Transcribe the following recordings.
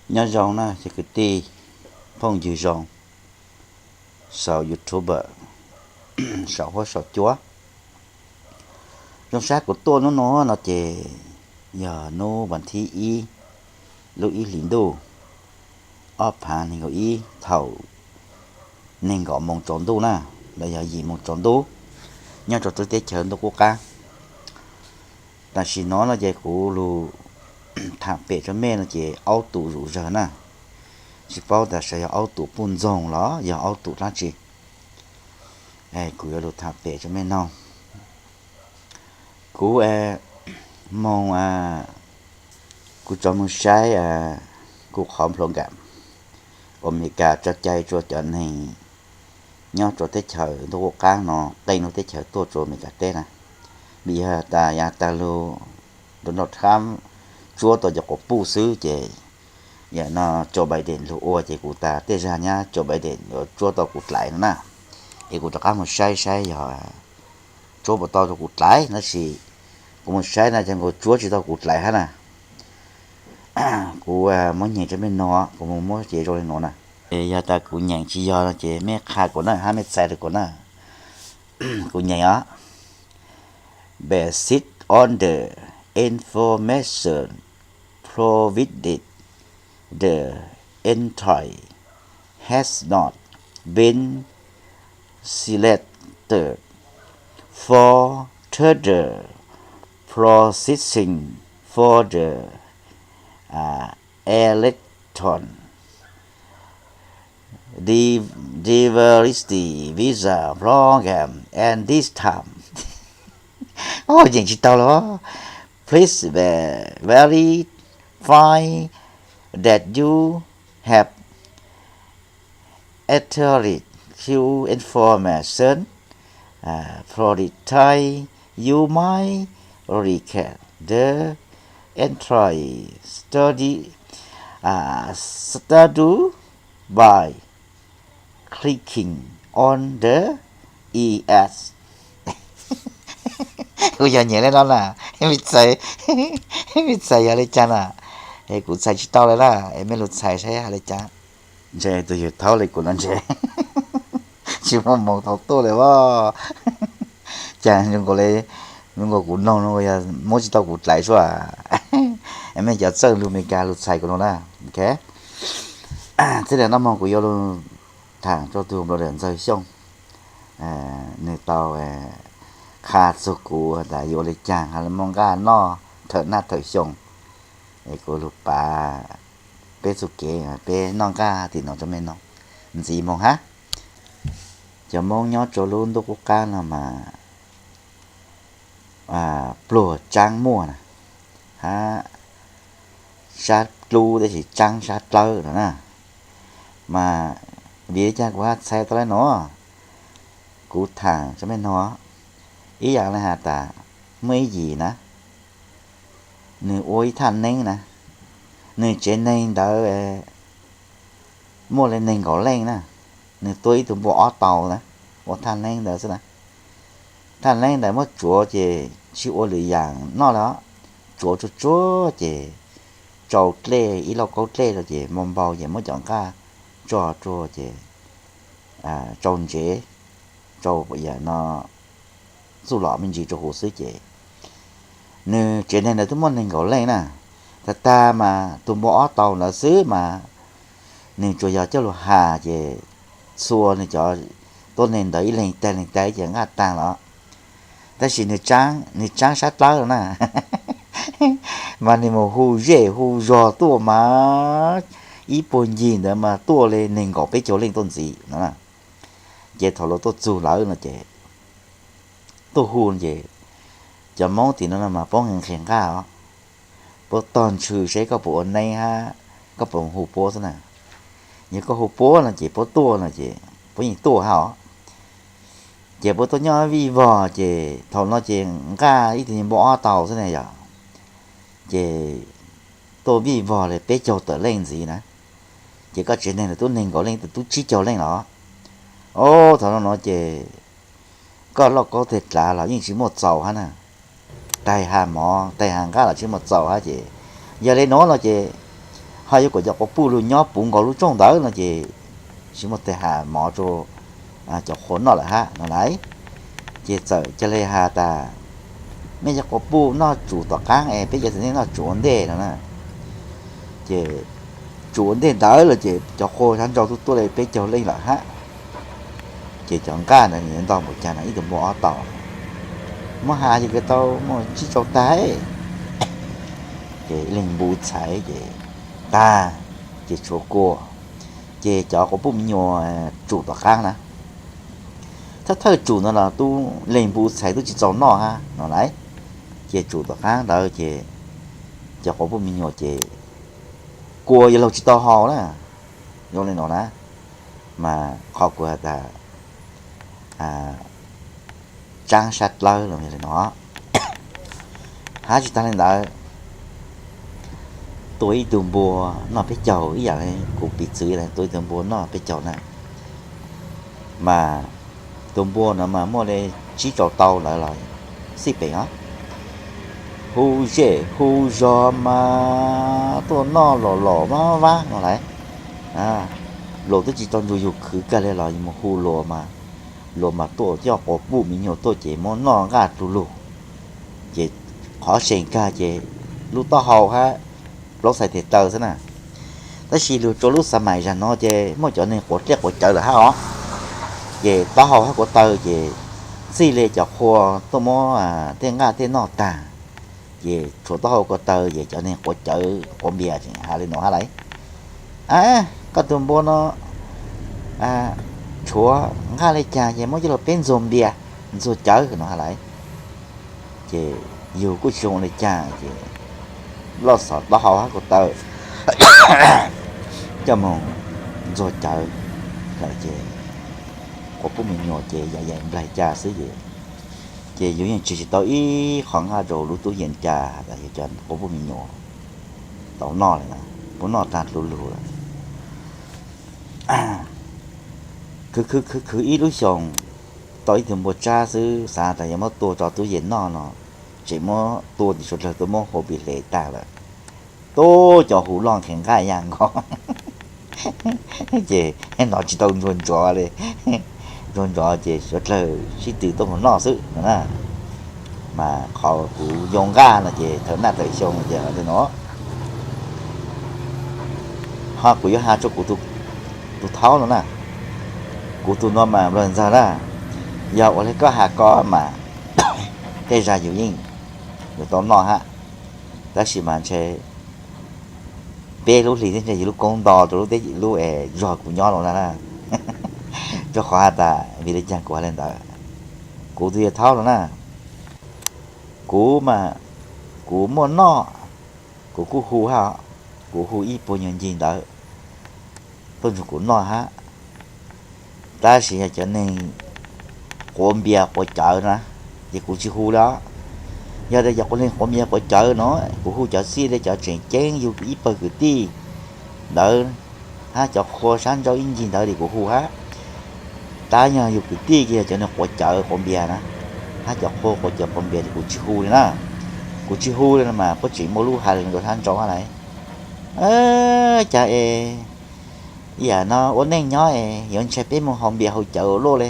Nyob zoo na cov kwv tij phooj ywg zoo saum YouTube, saum huab saum cua. Zoo sab kuv tuaj hnub no no ces yog hnub vas thib ib lub ib hlis ntuj ob phav nees nkaum ib thaum nees nkaum moos tsaus ntuj na, los yog yim moos tsaus ntuj nyob rau teb chaws ntuj qub qab. Tam sim no no ces kuv lug tham pem rau mej no ces aub tus zom zawg na, tsis paub tas sawv yog aub tus puj ntxoog los yog aub tus dlaab tsi. Kuv yuav lug tham pem rau mej noog. Kuv moog, kuv rov moog saib kuv qhov nplhu nkam uas Amelikas tso cai rua cov neeg nyob rua teb chaws ntuj qub qaab no qee lub teb chaws tuaj rua Amelikas teb na. Vim yog tas yav tas lug Donald Trump tsuab tau cov quas puj xwb ces yam no Joe Biden lug ua ces kuv tas tej zag nyab Joe Biden yuav tsuab tau kuv dlaiv no na. Es kuv rov qab moog saib saib yog tsuab puas tau rua kuv dlaiv, tab sis kuv moog saib na cov nkaus tsuab tsis tau kuv dlaiv hab na. Kuv muab nyeem rau mej noog, kuv moog muab ces zoo li nuav na. Yog tas kuv nyeem tsis yog no ces mej qha kuv na hab mej txhais rau kuv na. Kuv nyeem os. Based on the information provided, the entry has not been selected for further processing for the, uh, Electron Di- Diversity Visa Program and this time. Yeej tsis tau los. Please ve- verify that you have entered your information, uh, prioritize. You might request the entry study, uh, study by clicking on the E S. Kuv yog nyeem le no na, mej txhais, mej txhais yog le caag na? Es kuv txhais tsis tau le na, es mej lug txhais saib hab le caag. Ntshe tus yawg thaub le kuv no ntshe tsis muaj moog tau tuaj le as. Caag zoo nkaus le, zoo nkaus kuv noog no yog muab tsis tau kuv dlaiv sua. Es mej cov txawj lug Amelikas lug txhais kuv no na. Ok, txij le nub moog kuv yuav lug thaam rua tug brother Ntxawg Xyooj. Nwg tau qha txug kuv tas yuav ua le caag hab le muaj nqaj noj thawm naj thawm xyoo. Es kuv lug pav peb txuj kev peb noj nqaj tim no rua mej noog ntxiv moog hab. Cov Moob nyob rua lub ntuj qub qaab no mas pluag tsaab muaj na, hab sab dlub tab sis tsaab sab dlawb no na. Mas vim le caag kuv hab txhais tau le nuav, kuv thaam rua mej noog, ib yaam le has tas muaj ib yim na, nwg ua ib thaj neeb na, nwg tsev neeg ntawd muaj le neeg nkaum leej na, nwg tua ib tug npua ob tau na, ua thaj neeb ntawd xwb na. Thaj neeb ntawd muab tsuav ces tsis ua lwm yaam noj le, tsuav tsuag tsuag ces tsau dlej ib lauj kaub dlej rua ces npau npau ces muab cov nqaj tso rua ces tsau ntsev, tsau yam no txuj lom me ntsis rua huv xwb ces nwg tsev neeg ntawd twb muaj neeg nkaum leej na. Tag tag mas tus npua ob tau ntawd xwb mas nwg tsuas yog coj lug has ces txhua nwg cov tuab neeg ntawd ib leeg tag leeg tag ib ce nqaj taag los. Tab sis nwg tsaab sab dlawb no na, mas nwg mus hu zej hu zog tuaj mas ib puag ncig ntawd mas tuaj le neeg nkaum peb caug leej tuaj ntxiv no na. Ces thaum lawv tuaj txug lawm no ces tuaj hu ces cov Moob tim no no mas puab nqhis nqaj os, puab tog ntshw seb koj puas ua neeb hab koj puas hu puab xwb na. Yog koj hu puab no ces puab tuaj no ces puab yeej tuaj hab os. Ces puab tuaj nyob vij vog ces thaum no ces nqaj ib tug npua ob tau xwb na yog, ces tuaj vij vog le peb caug tawm leej ntxiv na. Ces koj tsev neeg ntawd tub neeg nkaum leej tub tsib caug leej los. Ob, thaum no no ces koj lauj kaub teg dlav los yeej tsis muaj txaus hab na. Taig has mov taig has nqaj los tsis muaj txaus hab ces yog le nuav no ces ho yuav kom cov quas puj los nyob puv nkaus lub rooj ntawd no ces tsis muaj tes has mov rau cov qhua noj lawm hab no lauj. Ces txawm ca le has tas, mej cov quas puj noj tsum tom qaab es peb cov txiv neej noj tsum ua ntej no na. Ces tsum ua ntej ntawd lawm ces cov qhua sab nrau tuaj tuaj le peb caug leej lawm hab. Ces cov nqaj ntawd nws yuav ntau npaum cas no ib tug npua ob tau, muab has ces kawg tau muaj tsib rau tag. Ces leeg npu txhais ces tag, ces tshuav kua. Ces cov quas puj me nyuam tsum tom qaab na, thawj thawj tsum ntawd los tub leeg npu txhais tub tsis txaus noj hab no lauj. Ces tsum tom qaab ntawd ces cov quas puj me nyuam ces kua yuav laug tsis tau haus na, zoo li no na. Mas qhov kuv has tas tsaab sab dlawb los yog li no. Hab tsis taag le ntawd, tua ib tug npua noj peb caug ib yaam li kuv piv txwv, tua ib tug npua noj peb caug na, mas tus npua no mas muaj li tsib rau tau ntawd los xij peem os. Hu zej hu zog mas tuaj noj los los vab vab no lauj. Luas twb tsis tau nrug yug khwv kawg li los yug mus hu luas mas, luas mas tuaj coj quas puj me nyuam tuaj ces muab noj nqaj du lug. Ces qhov seem kawg ces lub taub hau hab plaub txhais tes taw xwb na. Tab sis lug rua lub xav mais zag no ces muaj cov neeg quav dlej quav cawv lawm hab os. Ces taub hau hab ko taw ces txij li cov qhua tuaj muab tej nqaj tej noj tag, ces tshuav taub hau ko taw ces cov neeg quav cawv quav npias tseem has li no hab lauj: Koj tus npua no tshuav nqaj li cas ces muab coj lug peb ntxuag npias ntxuag cawv no hab lauj. Ces yug kuj tsis zoo ua li cas ces loj xov taub hau hab ko taw coj moog ntxuag cawv lawm ces quas puj me nyuam ces yaim yaim nplaig ca xwb ces, ces yug yeej tseg tsis tau ib qho nqaj rau lub tub yees ca tas yog cov quas puj me nyuam tau noj lawm na, puab noj tag du lug lawm. Khwv khwv khwv khwv ib lub xyoos tau ib tug npua tsab xwb, xav tas yuav muab tua rau tub yees noj no, tseem muab tua ces suav dlawg tuaj muab hua npias hle tag lawm. Tub cov hu loj nqhis nqaj ya nkaus ces hnov tsis tau ntsuag ntsov li. Ntsuag ntsov ces suav dlawg sib tw tuaj mus noj xwb no na. Mas qhov kuv yoo nqaj no ces thaum naj tawm xyoo ces li no. Ho kuv yuav has rua kuv tus thaub no na, kuv tus no mas nplawg ntxawg na, yog ua li koj has ko mas tej zag yus yeej yuav tau noj hab, tab sis mas ntshe peb lub hlis thiab ntshe yus lub koob nto rau lub teb lub es zog kuv nyob los na. Rau qhov has tas vim li cas kuv has li ntawd, kuv tus yawg thaub no na, kuv mas kuv muaj noj, kuv kuj hu hab, kuv hu ib puag nyuag ncig ntawd tuaj nrug kuv noj hab. Tab sis yog cov neeg quav npias quav cawv na, ces kuv tsis hu li os. Yog tias cov quav neeg quav npias quav cawv no, kuv hu cov txij li cov tseem ceeb yug ib pawg kwv tij ntawd, hab cov qhua sab nraud ib ncig ntawd li kuv hu hab. Tab yog yug kwv tij ces yog cov neeg quav cawv quav npias na, hab cov qhua quav cawv quav npias ces kuv tsis hu li na. Kuv tsis hu li no mas puab tseem muaj lub has rau sab nraud hab lauj: Cas es ib yam no ua neej nyob es yuav ntshai peb mus haus npias haus cawv ua luaj li.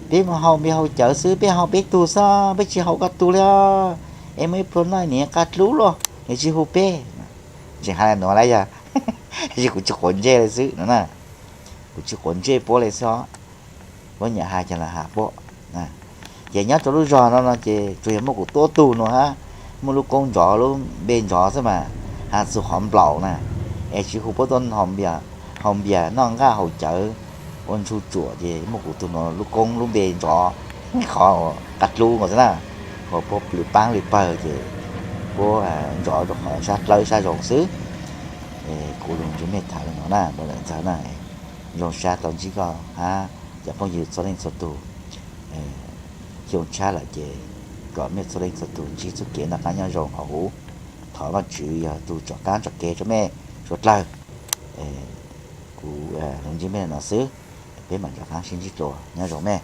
Peb mus haus npias haus cawv xwb, peb haus peb tug xwb, peb tsis haus koj tug li os. Es muaj ib pluag noj niam qaj dlub luaj, niam tsis hu peb. Tseem has li no lauj, yog, tab sis kuv tsis quav ntsej li xwb no na. Kuv tsis quav ntsej puab li xwb os. Puab nyiam has cas los has puab. Ces nyob rau lub zog no no ces tsuas yog muaj kuv tuab tug no hab, muaj lub koob ntsov lub npe ntsov xwb mas, has txug qhov nplaum na, es tsis hu puab tuaj haus npias noj nqaj haus cawv ua ntsuj tsuam ces muaj kuv tug no lub koob lub npe ntsov, qhov qaj dlub nkaus xwb na, ua puab plws paab li pawg ces puab ntsov rau qhov sab dlawb sab zoo xwb. Kuv lug nrug mej tham li no na, npawg ntxawg na, zoo sab tau ntsib koj hab cov phooj ywg txhua leej txhua tug. Xyoo tshab lawm ces kom mej txhua leej txhua tug ntsib txuj kev noj qab nyob zoo hauv huv. Thov Vaajtswv yog tug tsom qaab tsom kev rua mej suav dlawg. Kuv lug ntsib mej li no xwb, peb mam rov qaab sib ntsib dlua, nyob zoo mej.